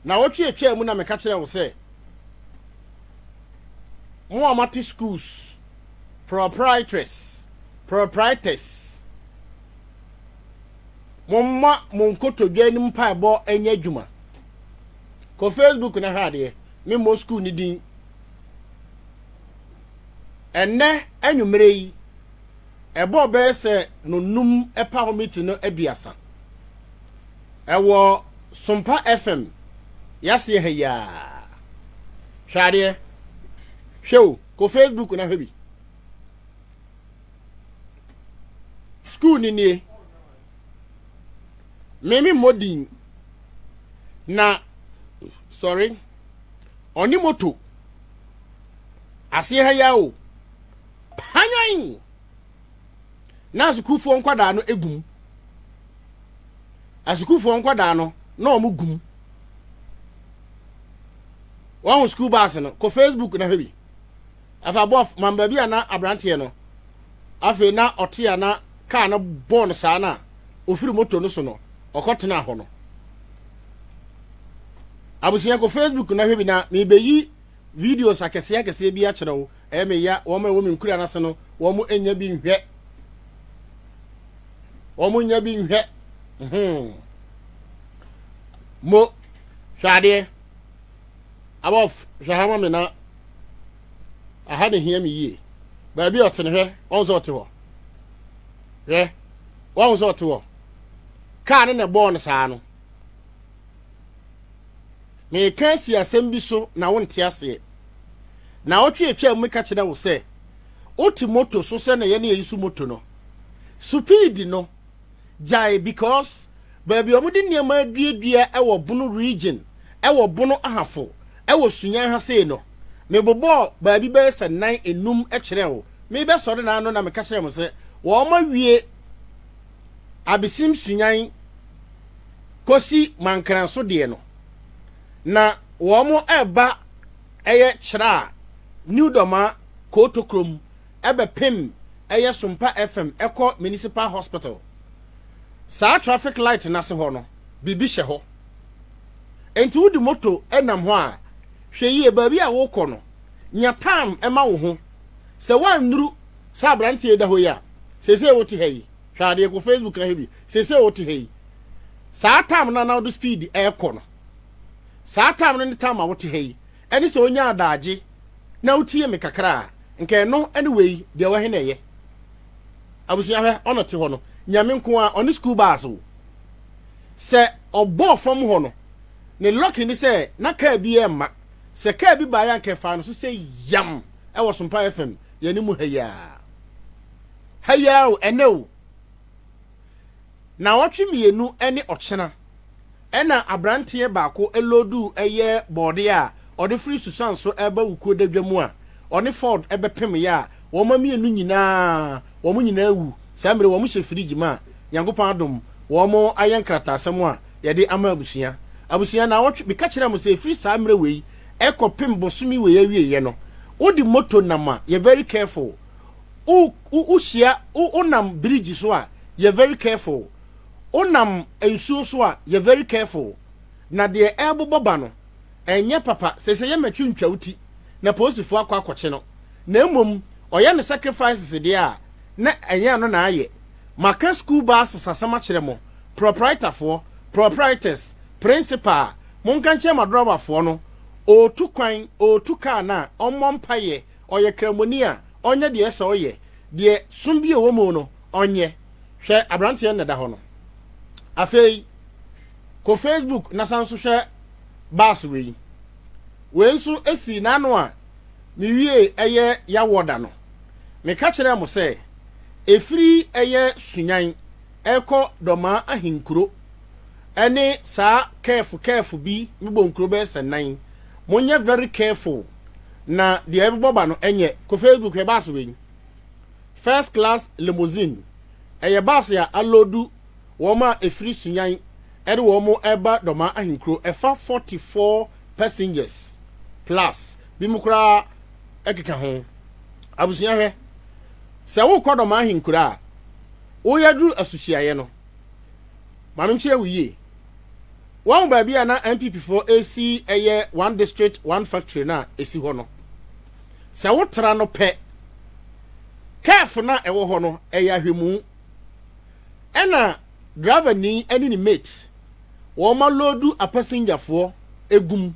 Nawɔtwe atwaa mu na meka kyerɛɛ wo sɛ, mo a moate schools, proprietress, proprietors, momma mo nkotodwe anim mpaebɔ nyɛ adwuma. Kɔ Facebook na hwɛ adeɛ, memmɔ school ne din. Ɛnnɛ anwummerɛ yi, ɛbɔɔ bɛyɛ sɛ nonum ɛpa hɔ miti no 30. Ɛwɔ Sompa FM yaseɛ ha yi ara. Hwɛ adeɛ. Hwɛ o, kɔ Facebook na hwɛ bi. School ni nie. Me me mmɔ din. Na, sorry, ɔne moto. Aseɛ ha yi ara o. Panyan! Na asukuufoɔ nkwadaa no egum. Asukuufoɔ nkwadaa no na wɔn gum. Wɔn ho school bus no kɔ Facebook na hwɛ bi. Afa bɔf man baabi a na aberanteɛ no afei na ɔte a na kaa no bɔɔ no saa na ofiri moto no so no ɔkɔ tena hɔ no. Abusua kɔ Facebook na hwɛ bi na mebeyi videos akɛseɛ akɛseɛ bi akyerɛ wo. Ɛyɛ me ya wɔn a ɛwɔ me nkura no ase no wɔn nya bi nhwɛ. Wɔn nya bi nhwɛ. Hmm. Mo hwɛ adeɛ. Abɔf hwɛ ha ma me na aha na hia me yie. Baabi a ɔte no hwɛ wɔn sɛ ɔte hɔ. Hwɛ wɔn sɛ ɔte hɔ. Kaa no na ɛbɔɔ no saa no. Meka asi asɛm bi so na wonte aseɛ. Naawɔtwe atwam meka kyerɛ wo sɛ wote moto so sɛ na yɛne yɛyi so moto no. Supiidi no gyae because baabi a wɔde nneɛma aduadua wɔ Bono region, wɔ Bono Ahafo, wɔ Sunyani ha sei no, mebobɔɔ baabi bɛyɛ sɛ nan enum kyerɛɛ wo. Mebɛsɔre n'ano na meka kyerɛɛ mo sɛ wɔawie Abesim Sunyan kɔsi Mankranso deɛ no, na wɔreba ɛyɛ Kyerɛ a New Dɔma Kootokrom ɛbɛpem ɛyɛ Sompa FM ɛkɔ Municipal Hospital. Saa traffic light no ase hɔ no, biribi hyɛ hɔ. Enti wode moto nam hɔ a, hwɛ yie, baabi a wokɔ no, nya time ma wo ho. Sɛ woannuru sɛ aberanteɛ yi da hɔ yi a, seesei wote ha yi, hwɛ adeɛ, kɔ Facebook na hwɛ bi, seesei wote ha yi, saa time no a na wode speed ɛrekɔ no, saa time no ne time a wote ha yi, ɛne sɛ wonya adaagye na wotie me kakra a, nka ɛno ne wei deɛ wɔhe na ɛyɛ. Abusua hwɛ, ɔno te hɔ no, Nyame nko a ɔne school bus o. Sɛ ɔbɔɔ fam hɔ no, ne lucky ne sɛ na kaa bi ɛmma. Sɛ kaa bi baeɛ a nka ɛfaa no so sɛ yam ɛwɔ Sompa FM yɛne mu ha yi ara. Ha yi ara o, ɛnɛ o. Naawɔtwe mmienu ne ɔkyena ɛna abranteɛ baako loodu ɛyɛ bɔɔdeɛ a ɔde firi Susan so ɛreba Wukuo Dadwa mu a ɔne Ford bɛpemeeɛ a wɔn mmienu nyinaa wɔn nyinaa awu saa mmerɛ wɔn hyɛ fridge mu a Nyankopɔn adom wɔn ayɛ nkrataasɛm a yɛde ama abusua. Abusua naawɔtwe meka kyerɛɛ mo sɛ ɛfiri saa mmerɛ wei ɛkɔpem bosome wei awieɛ no wode moto nam a yɛ very careful wo wo hyia wo wonam bridge so a yɛ very careful wonam nsuo so a yɛ very careful na deɛ ɛrebobɔ ba no ɛnyɛ papa sɛ sɛ yɛ mɛtwe ntwa wo ti na polisifoɔ akɔ akɔkye no na mmom ɔyɛ ne sacrifices deɛ a na ɛnyɛ ano na ayɛ maka school buses asɛm akyerɛ mo proprietorfoɔ proprietors principal monka nkyerɛ ma driverfoɔ no ɔretu kwan ɔretu kaa no a ɔmmɔ mpaeɛ ɔyɛ kramoni a ɔnyɛ deɛ ɛsɛ ɔyɛ, deɛ som bi a ɛwɔ mu no ɔnyɛ. Hwɛ aberanteɛ no na ɛda hɔ no. Afei kɔ Facebook na san nso hwɛ bus wei. Wei nso esi n'ano a mewie ɛyɛ yawɔ da no. Meka kyerɛɛ mo sɛ ɛfiri ɛyɛ Sunyan ɛkɔ Dɔmaa Ahenkuro ɛne saa kɛɛfo kɛɛfo bi mebɔ nkuro bɛyɛ sɛ nan. Monyɛ very careful. Na deɛ ɛbɛbɔ ba no ɛnyɛ. Kɔ Facebook hwɛ bus wei. First class limousine. Ɛyɛ bus a aloodu wɔn a ɛfiri Sunyan ɛde wɔn ɛreba Dɔmaa Ahenkuro. Ɛfa 44 passengers plus binom koraa ɛkeka ho. Abusua hwɛ, sɛ wokɔ Dɔmaa Ahenkuro a, woyɛ duru asuhyiaeɛ no, ma menkyerɛ wo yie. Wɔn baabi a na NPP foɔ esi ɛyɛ One District One Factory no a esi hɔ no, sɛ wotra no pɛ, curve no a ɛwɔ hɔ no ɛyɛ ahwɛmu. Ɛna driver ni ɛne ne mate wɔn aloodu apasengyafoɔ egum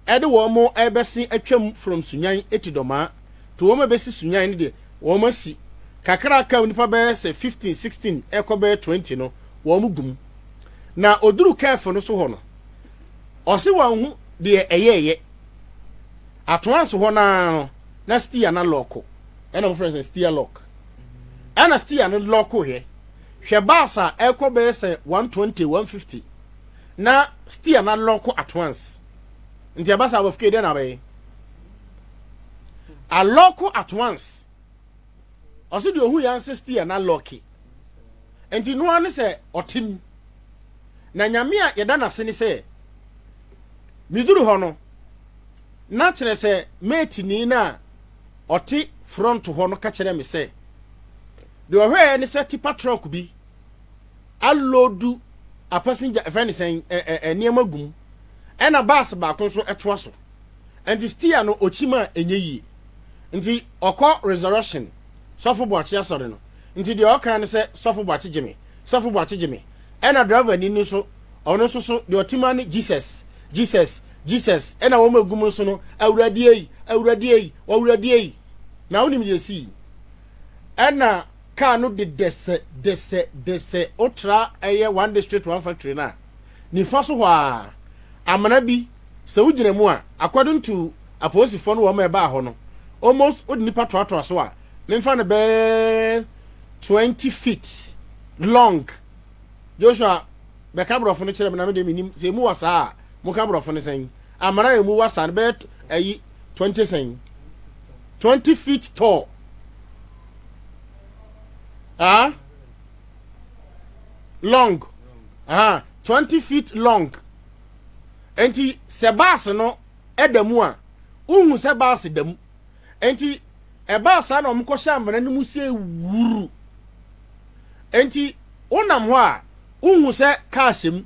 ɛde wɔn ɛbɛsi atwam from Sunyan eti Dɔmaa to wɔn ɛbɛsi Sunyan no deɛ, wɔn asi kakra aka nipa bɛyɛ sɛ 15, 16 ɛkɔ bɛyɛ 20 no, wɔn gum. Na oduru curve no so hɔ no, ɔsi wɔn ho deɛ ɛyɛɛyɛ atoa so hɔ naa no na steer na lock. Ɛna wɔn frɛ sɛ steer lock. Ɛna steer no lock yɛ. Hwɛ, bus a ɛkɔ bɛyɛ sɛ 120, 150 na steer na lock at once. Nti ɛba saa, abɔfo deɛ na abɛyɛ alock at once. Ɔsi deɛ ohu yɛn sɛ steer na lock, nti noa ne sɛ ɔtem. Na Nyame a yɛda n'ase ne sɛ miduru hɔ no na kyerɛ sɛ mate ni no a ɔte front hɔ no ka kyerɛ me sɛ deɛ ɔhwɛɛ ne sɛ tipper truck bi aloodu a passenger, ɛfɛ ne sɛn, ɛ ɛ nneɛma gum, ɛna bus baako nso ɛtoa so. Nti steer no okyim a ɛnyɛ yie, nti ɔkɔ Resurrection Sɔfo Boakye asɔre no. Nti deɛ ɔka ne sɛ, "Sɔfo Boakye gye me, Sɔfo Boakye gye me." Ɛna driver ni no nso, ɔno nso so deɛ ɔte mu ne "Jesus, Jesus, Jesus." Ɛna wɔn egum nso no, "Awurade yi, Awurade yi, Awurade yi." Na wonim deɛ si ɛna kaa no de dɛsɛ dɛsɛ dɛsɛ otra ɛyɛ One District One Factory na nifa so hɔ a amena bi sɛ wogyina mu a, according to apolisifoɔ no, wɔn a ɛbaa hɔ no, almost wode nipa toatoa so a memfa no bɛɛ 20 feet long. Joshua bɛka borɔfo no kyerɛ me na mede menim sɛ emu wɔ saa a moka borɔfo no sɛn. Amena a emu wɔ saa no bɛyɛ ayi 20 sɛn, 20 feet tall, ah, long, ah, 20 feet long. Nti sɛ bus no ɛda mu a, wohu sɛ bus da mu. Nti ɛbaa saa na ɔmo kɔhyɛ amena no mu sɛ wuru. Nti wonam hɔ a, wohu sɛ kaa hyɛ mu,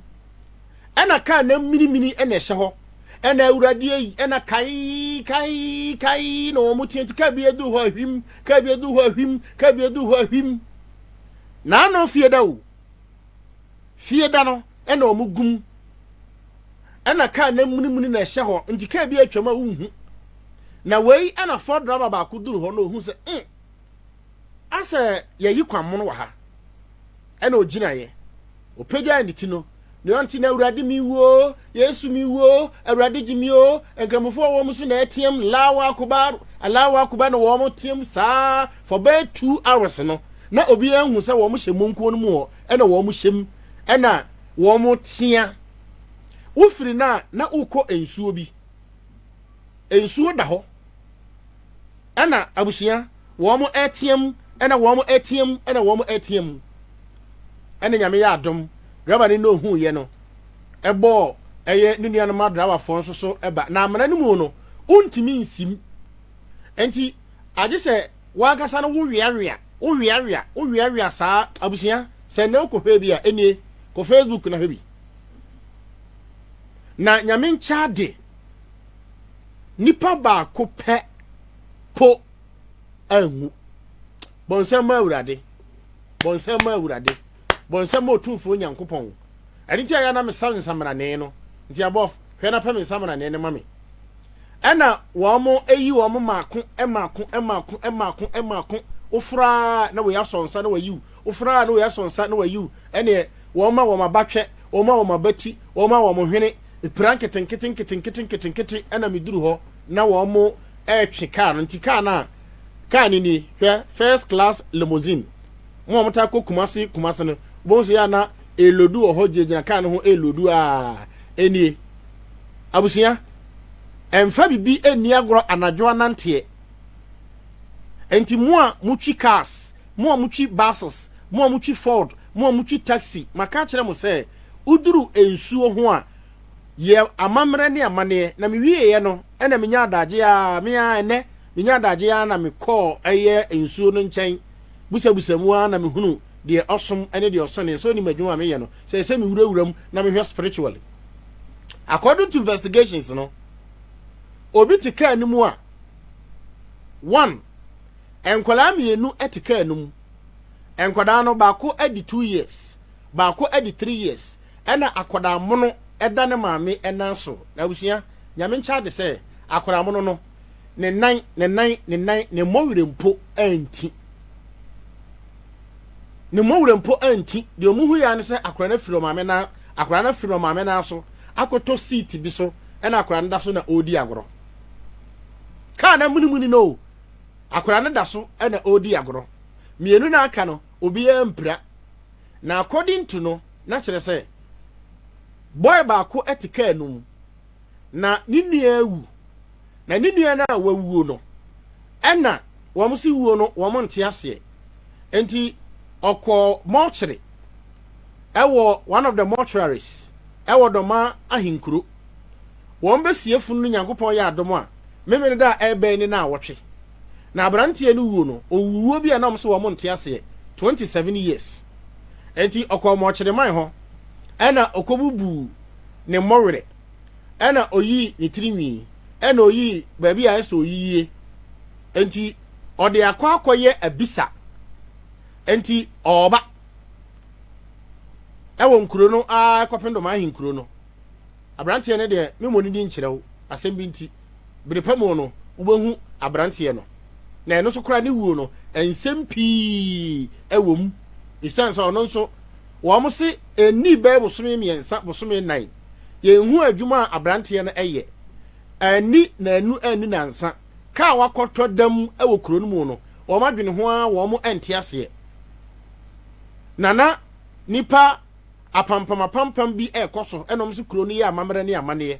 ɛna kaa na minimini ɛna ɛhyɛ hɔ, ɛna Awurade yi, ɛna kai kai kai na wɔn teɛ. Nti kaa bi aduru hɔ ahwim, kaa bi aduru hɔ ahwim, kaa bi aduru hɔ ahwim. N'ano fie da o, fie da no ɛna wɔn gum, ɛna kaa na munimuni na ɛhyɛ hɔ. Nti kaa bi atwam a wohu na wei. Ɛna Ford driver baako duru hɔ na ohu sɛ asɛ yɛyi kwamono wɔ ha. Ɛna ogyinaeɛ, opagya ne ti no deɛ ɔnte na "Awurade mi wuo, Yesu mi wuo, Awurade gye mi o." Nkramofoɔ wɔn so na ɛteɛm "Allahu Akbar, Allahu Akbar" na wɔn teɛm saa for bɛyɛ 2 hours no na obiara hu sɛ wɔn hyɛ monkuo no mu hɔ. Ɛna wɔn hyɛ mu, ɛna wɔn tea. Wofiri na na wokɔ nsuo bi, nsuo da hɔ, ɛna abusua wɔn ɛteɛm, ɛna wɔn ɛteɛm, ɛna wɔn ɛteɛm. Ɛna Nyame yɛ adom, driver ne na ohun yɛ no ɛbɔɔ ɛyɛ ne nuanom adrawafoɔ nso so ɛba. Na amena no mu no, wontumi nsim, nti agye sɛ wankasa no woweawea, woweawea, woweawea saa. Abusua, sɛ nnɛ wokɔhwɛ bi a, ɛnie kɔ Facebook na hwɛ bi. Na Nyame nkyɛ de nipa baako pɛ po anwu. Bɔnsɛm ma Awurade, bɔnsɛm ma Awurade, bɔnsɛm ma Otumfuo Nyankopɔn. Ɛne nti a yɛ na mesa nsamrane no. Nti abɔf hwɛ na pɛ me nsamrane no ma me. Ɛna wɔn mo eyi wɔn maako maako maako maako maako. Woforaa na wɔyɛ asɔ nsa na wɔyiw, woforaa na wɔyɛ asɔ nsa na wɔyiw. Ɛneɛ wɔn ma wɔn abatwɛ, wɔn ma wɔn abati, wɔn ma wɔn hwene epira nketenkete nketenkete nketenkete. Ɛna meduru hɔ na wɔn mo ɛretwe kaa no. Nti kaa no a kaa no nie, hwɛ, first class limousine. Mo a mo ta kɔ Kumase, Kumase no wɔn nso yɛ ana elodu wɔ hɔ, gyinagyina kaa no ho elodu a enie. Abusua, ɛnfa bibi ɛnni agorɔ anadwo ananteɛ. Nti mo a motwi cars, mo a motwi buses, mo a motwi Ford, mo a motwi taxi, maka kyerɛ mo sɛ woduru nsuo ho a, yɛ amammerɛ ne amanneɛ. Na mewieɛ no, ɛna menya adagye a mea ɛnɛ menya adagye a na mekɔɔ ɛyɛ nsuo no nkyɛn busabusa mu a na mehunu deɛ ɔsom ne deɛ ɔsɔne sɛ onim adwuma a meyɛ no sɛ mewurawura mu na mehwɛ spiritually. According to investigations no, obi te kaa no mu a, one, nkwadaa mmienu te kaa no mu. Nkwadaa no baako adi 2 years, baako adi 3 years, ɛna akwadaa mono ɛda ne maame ɛnan so. Na abusua, Nyame nkyɛn de sɛ akwadaa mono no ne nan ne nan ne nan ne mmɔwerɛ mpo anti, ne mmɔwerɛ mpo anti. Deɛ ɔmo hu ya ne sɛ akwadaa no afiri ɔmaame nan, akwadaa no afiri ɔmaame nan so akɔtɔ seat bi so, ɛna akwadaa no da so na ɔredi agorɔ. Kaa na munimuni no, akwadaa no da so ɛna ɔredi agorɔ. Mmienu na aka no, obiara mpira. Na according to no, na kyerɛ sɛ boy baako te kaa no mu na ne nua awu, na ne nua no a wawuo no, ɛna wɔn si wuo no wɔn nte aseɛ, nti ɔkɔɔ mortuary ɛwɔ one of the mortuaries ɛwɔ Dɔma Ahenkuro. Wɔn bɛsie funu no, Nyankopɔn yɛ adom a, mímí da a ɛbɛn ne na awɔtwe na aberanteɛ no wuo no, owuo bi a nam so wɔn nte aseɛ, 27 years. Nti ɔkɔɔ mortuary man hɔ, ɛna ɔkɔbubu ne mmɔwerɛ, ɛna oyii ne tirinwi, ɛna oyii baabi a ɛsɛ oyiyie, nti ɔde akɔ akɔyɛ abisa. Nti ɔɔba ɛwɔ nkuro no aa kɔpem Dɔm Ahenkuro no. Aberanteɛ no deɛ, memmɔ ne din nkyerɛ wo asɛm bi nti, bere pa mu no wobɛhu aberanteɛ no. Na ɛno nso koraa ne wuo no, nsɛm pii ɛwɔ mu, ɛsiane sɛ ɔno nso wɔn se ɛnni bɛyɛ bosome 3, bosome 4, yɛnhu adwuma a aberanteɛ no ɛyɛ. Ɛni naanu, ɛni nansa, kaa wakɔtɔ dam ɛwɔ kuro no mu no, wɔn adwene ho ara wɔn ɛnte aseɛ. Nana nipa apampam apampam bi ɛrekɔ so, ɛna wɔn nso kuro no yɛ amammerɛ ne amanneɛ,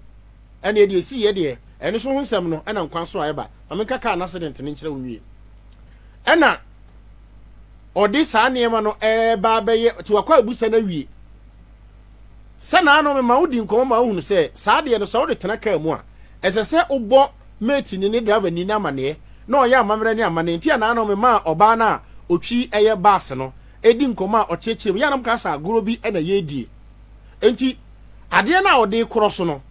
ɛna deɛ esi yɛ deɛ, ɛno nso ho nsɛm no ɛna nkwan so a ɛba. Maame nka kaa n'accident ne nkyerɛ wo nwie, ɛna ɔde saa nneɛma no ɛɛba abɛyɛ te wakɔ abusa no awie sɛ naano mema wodi nkɔmmɔ ma wohunu sɛ saa deɛ no, sɛ wode tena kaa mu a, ɛsɛ sɛ wobɔ mate ni ne driver ni no amanneɛ na ɔyɛ amammerɛ ne amanneɛ. Nti a naano mema ɔbaa no a ɔtwi ɛyɛ bus no ɛdi nkɔmmɔ a ɔkyerɛkyerɛ mu yɛanom ka sɛ agorɔ bi ɛna yɛredie. Nti adeɛ no a ɔde korɔ so no,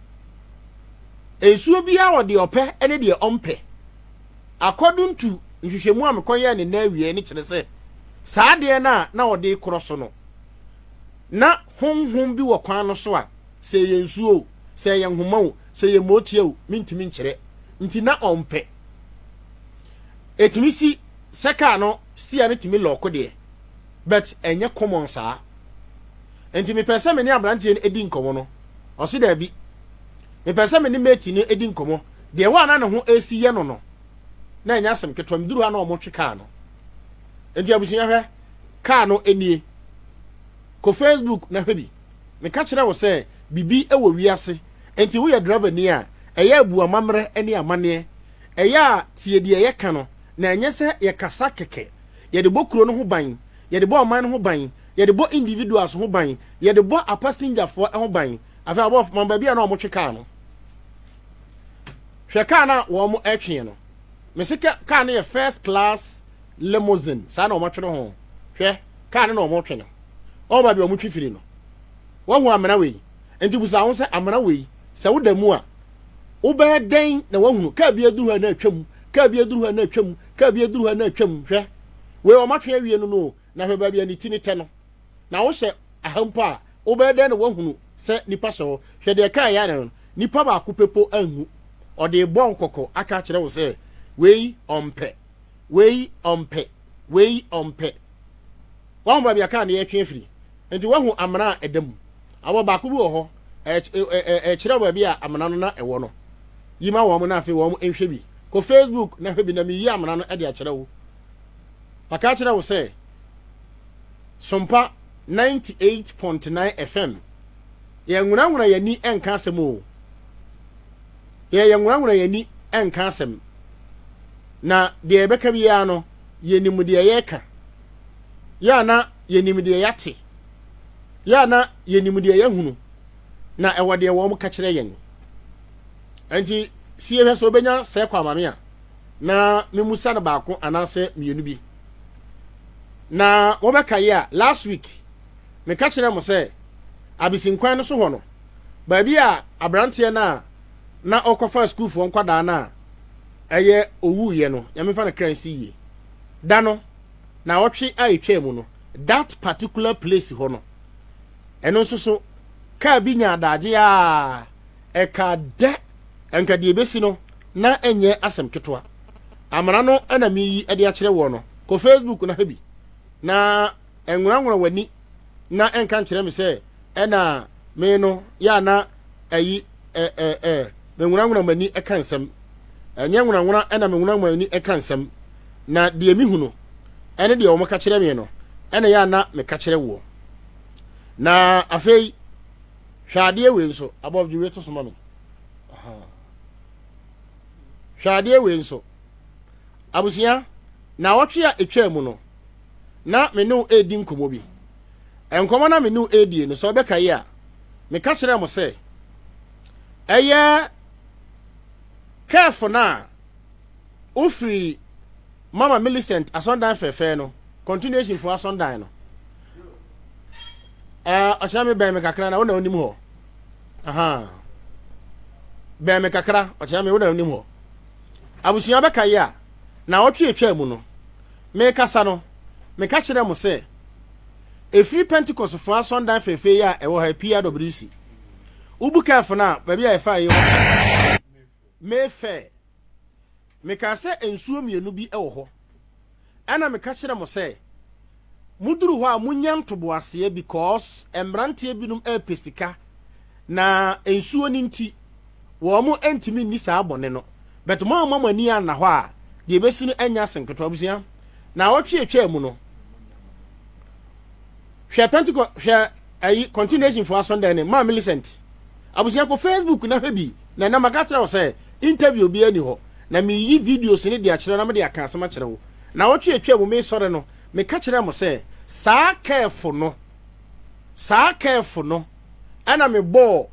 nsuo biara ɔde ɔpɛ ne deɛ ɔmpɛ. According to nhwehwɛmu a mekɔyɛɛ ne nan awie ne kyerɛ sɛ saa adeɛ no a na ɔde korɔ so no, na honhom bi wɔ kwan no so a, sɛ ɛyɛ nsuo o, sɛ ɛyɛ nhoma o, sɛ ɛyɛ mootia o, mentumi nkyerɛ, nti na ɔmpɛ. Ɛtumi si sɛ kaa no steer no tumi lock deɛ, but ɛnyɛ common saa. Nti mepɛ sɛ me ne aberanteɛ no edi nkɔmmɔ no, ɔsi daabi. Mepɛ sɛ me ne mate no edi nkɔmmɔ deɛ, wɔ a na ne ho esi yɛ no, na ɛnyɛ asɛm ketewa. Meduru ha na ɔmo twe kaa no. Nti abusua, hwɛ kaa no nie. Kɔ Facebook na hwɛ bi. Meka kyerɛ wo sɛ bibi wɔ wiase. Nti woyɛ driver ni a, ɛyɛ abu amammerɛ ne amanneɛ, ɛyɛ a tie deɛ yɛka no, na ɛnyɛ sɛ yɛkasa kɛkɛ. Yɛde bɔ kuro no ho ban, yɛde bɔ ɔman no ho ban, yɛde bɔ individuals ho ban, yɛde bɔ apassengerfoɔ ho ban. Afei abɔ ma baabi a na wɔtwe kaa no, hwɛ kaa no a wɔn ɛtwe no. Mesi kaa no yɛ first class limousine, saa na wɔn atwere ho. Hwɛ kaa no na wɔn twe no, wɔn baabi a wɔn twi firi no, wɔn ho amena wei. Nti busa ho sɛ amena wei, sɛ woda mu a, wobɛyɛ dɛn na wahunu kaa bi aduru hɔ na atwam, kaa bi aduru hɔ na atwam, kaa bi aduru hɔ na atwam? Hwɛ wei, wɔn atwe awie no, na hwɛ baabi a ne ti ne tɛ no. Na wohyɛ aha mpo a, wobɛyɛ dɛn na wahunu sɛ nipa hyɛ hɔ? Hwɛ deɛ kaa yɛ no, nipa baako pepo angu. Ɔde bɔ nkɔkɔ aka akyerɛ wo sɛ wei ɔmpɛ, wei ɔmpɛ, wei ɔmpɛ. Wahu baabi a kaa no yɛtwe afiri, nti wahu amena a ɛda mu. Awɔ baako bi wɔ hɔ, ɛkyerɛ baabi a amena no na ɛwɔ no. Yi ma wɔn na afei wɔn nhwɛ bi. Kɔ Facebook na hwɛ bi na meyi amena no de akyerɛ wo. Paka akyerɛ wo sɛ Sompa 98.9 FM, yɛn nwunawuna yɛn ani nka asɛm o, yɛn yɛn nwunawuna yɛn ani nka asɛm, na deɛ yɛbɛka biara no, yɛnim deɛ yɛreka yɛ ana, yɛnim deɛ yɛate yɛ ana, yɛnim deɛ yɛahunu, na ɛwɔ deɛ wɔn ka kyerɛ yɛn. Nti sie hwɛ sɛ wobɛnya sɛ kɔ amame a na memusa no baako anaasɛ mmienu bi. Na wɔbɛka yi a, last week meka kyerɛ mo sɛ abisinkwan no so hɔ no. Baabi a aberanteɛ no a na ɔrekɔfa asukuufoɔ nkwadaa no a ɛyɛ owuiɛ no, Nyame mfa ne kra nsi yie, da no, naawɔtwe a ɛtwaa mu no, that particular place hɔ no, ɛno nso so, kaa bi nyaa adagye a ɛkaa dɛ, nka deɛ ɛbɛsi no na ɛnyɛ asɛm ketewa. Amena no na meyi de akyerɛ woɔ no, kɔ Facebook na hwɛ bi, na ɛnworanwora w'ani na ɛnka nkyerɛ me sɛ ɛna me no yɛ a na ayi ɛ ɛ ɛ menworanwora m'ani ɛka nsɛm. Ɛnyɛ nworanwora ɛna menworanwora m'ani ɛka nsɛm. Na deɛ mehu no ɛne deɛ wɔn ka kyerɛ me no ɛna yɛ a na meka kyerɛ woɔ. Na afei hwɛ adeɛ wei nso above gye wei to so ma me. Hwɛ adeɛ wei nso. Abusua, naawɔtwe a ɛtwaa mu no, na me ne wo redi nkɔmmɔ bi. Nkɔmmɔ no a me ne wo redie no, sɛ wobɛkae a, meka kyerɛɛ mo sɛ, ɛyɛ kɛɛfo no a wofiri Mama Millicent asɔndan fɛfɛɛ no, continuation fo asɔndan no. Ɔkyerɛ me bɛn me kakra na wo na wonim hɔ. Aha. Bɛn me kakra, ɔkyerɛ me wo na wonim hɔ. Abusua bɛkae a, na ɔtwe atwa mu no, Merekasa no, meka kyerɛɛ mo sɛ, ɛfiri Pentekostfoɔ asɔndan fɛfɛ yi a ɛwɔ ha yi, PRWC, wobu kɛɛfo no a, baabi a yɛfaa yi hɔ, Mayfair. Mekaa sɛ nsuo mmienu bi wɔ hɔ. Ɛna meka kyerɛɛ mo sɛ, moduru hɔ a monya ntoboaseɛ because mmeranteɛ binom repɛ sika na nsuo no nti wɔn ntumi nni saa bɔne no. But moamma mo ani anna hɔ a, deɛ ɛbɛsi no ɛnyɛ asɛm ketewa. Abusua, naawɔtwe a ɛtwaa mu no, hwɛ Pentecost, hwɛ ayi continuation fo asɔndan no, maa Millicent. Abusua kɔ Facebook na hwɛ bi, na ɛnɛ maka kyerɛ wo sɛ interview biara ni hɔ, na meyi videos no de akyerɛ na mede aka asɛm akyerɛ wo. Naawɔtwe a ɛtwaa mu mesɔre no, meka kyerɛɛ mo sɛ saa kɛɛfo no, saa kɛɛfo no, ɛna mebɔɔ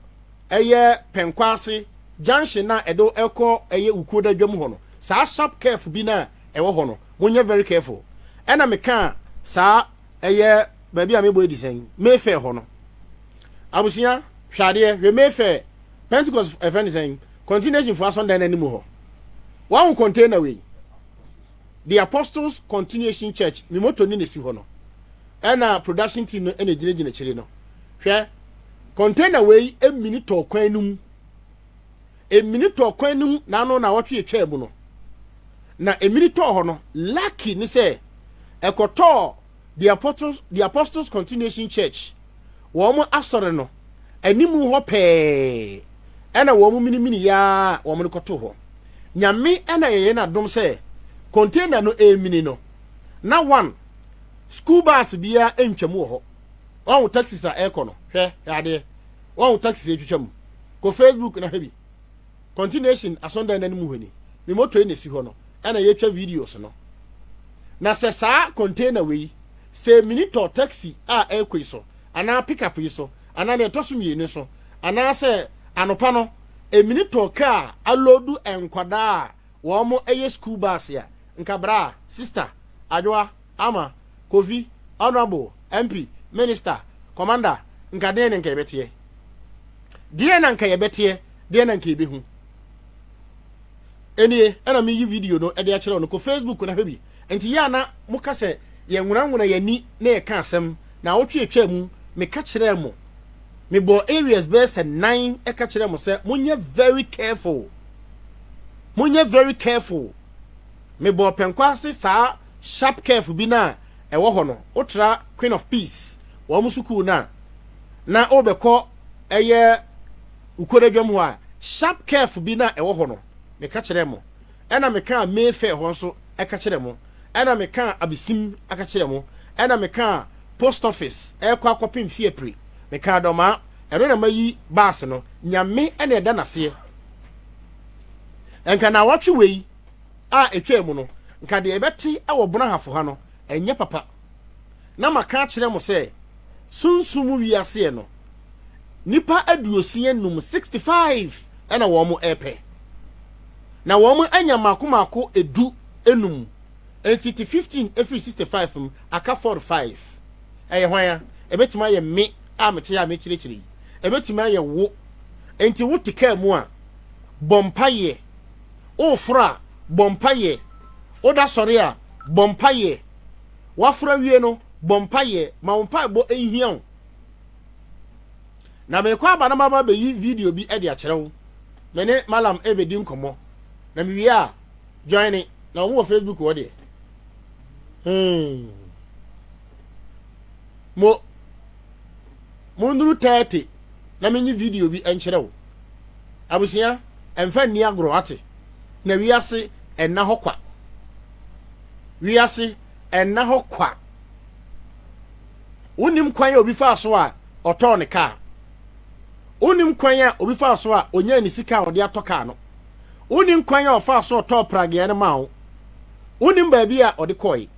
ɛyɛ Pɛnkwaase junction no a ɛde wo ɛkɔ ɛyɛ Wukuoda dwam hɔ no, saa sharp curve bi no a ɛwɔ hɔ no, monyɛ very careful. Ɛna mekaa saa ɛyɛ baabi a mebɔ adi sɛn, Mayfair hɔ no. Abusua, hwɛ adeɛ, hwɛ Mayfair, Pentecost ɛfrɛ no sɛn, Continuation fo asɔndan no anim hɔ. Wahu container wei? The Apostles Continuation Church, me moto ne na esi hɔ no. Ɛna production team no ɛna egyinagyina akyire no. Hwɛ, container wei emini tɔɔ kwan no mu. Emini tɔɔ kwan no mu n'ano na wɔtwe etwaa mu no. Na emini tɔɔ hɔ no, lucky ne sɛ ɛkɔtɔɔ The Apostles Continuation Church, wɔn asɔre no animu hɔ pɛɛ ɛna wɔn minimini yaa wɔn de kɔtoo hɔ. Nyame ɛna yɛyɛ n'adom sɛ container no emini no, na one school bus biara ntwam wɔ hɔ. Wɔn taxis a ɛrekɔ no, hwɛ, hwɛ adeɛ. Wɔn taxis etwitwa mu. Kɔ Facebook na hwɛ bi. Continuation asɔndan no anim hɔ ni. Me moto yi na esi hɔ no, ɛna yɛtwa videos no. Na sɛ saa container wei, sɛ emini tɔ taxi a ɛrekɔ yi so, anaa pickup yi so, anaa nea ɛtɔ so mmienu so, anaasɛ anɔpa no, emini tɔ kaa aloodu nkwadaa a wɔn yɛ school bus a, nka bra, sister, Adwoa, Ama, Kofi, Honourable, MP, Minister, Commander, nka deɛn na nka yɛbɛteɛ? Deɛn na nka yɛbɛteɛ? Deɛn na nka yɛbɛhu? Ɛnie, ɛna meyi video no de akyerɛ wo no, kɔ Facebook na hwɛ bi. Nti yɛ a na moka sɛ yɛnwonanwona yɛn ani na yɛka asɛm, naawɔtwe atwaa mu, meka kyerɛɛ mo, mebɔɔ areas bɛyɛ sɛ nan ɛka kyerɛɛ mo sɛ monyɛ very careful, monyɛ very careful. Mebɔɔ pɛnkɔ ase saa sharp curve bi no a ɛwɔ hɔ no, wotra Queen of Peace wɔn sukuu no a, na wobɛkɔ ɛyɛ Ukodadwam hɔ a, sharp curve bi no a ɛwɔ hɔ no, meka kyerɛɛ mo. Ɛna mekaa Mayfair hɔ nso ɛka kyerɛ mo. Ɛna mekaa Abesim aka kyerɛ mo. Ɛna mekaa Post Office ɛrekɔ akɔpem Fiapre. Mekaa Dɔmaa, ɛno na mayi baase no. Nyame ɛna ɛda n'aseɛ. Nka naawɔtwe wei a ɛtwaa mu no, nka deɛ yɛbɛte wɔ Bonahafo ha no, ɛnyɛ papa. Na maka akyerɛ mo sɛ, sunsum mu wiaseɛ no, nnipa 65, 65, ɛna wɔn repɛ. Na wɔn anya mmaako mmaako 15. Enti te 15 ɛfiri 65 mu, aka 45. Ɛyɛ hwan a? Ɛbɛtumi ayɛ me a mete ha a mekyerɛkyerɛ yi. Ɛbɛtumi ayɛ wo. Enti wote kaa mu a, bɔ mpaeɛ. Woreforo a, bɔ mpaeɛ. Woda sɔre a, bɔ mpaeɛ. Woaforo awie no, bɔ mpaeɛ. Ma wo mpaebɔ nhia wo. Na merekɔ aba na maba abɛyi video bi de akyerɛ wo. Me ne Malam rebɛdi nkɔmmɔ. Na mewie a, join ne. Na wɔn wɔ Facebook hɔ deɛ. Hmm. Mo, monnuru 30 na menyi video bi nkyerɛ wo. Abusua, ɛmfa nni agorɔ ate. Na wiase ɛnna hɔ kwa. Wiase ɛnna hɔ kwa. Wonim kwan a obi faa so a ɔtɔɔ ne kaa. Wonim kwan a obi faa so a onyaa ne sika a ɔde atɔ kaa no. Wonim kwan a ɔfaa so ɔtɔɔ prageɛ no maa wo. Wonim baabi a ɔde kɔe.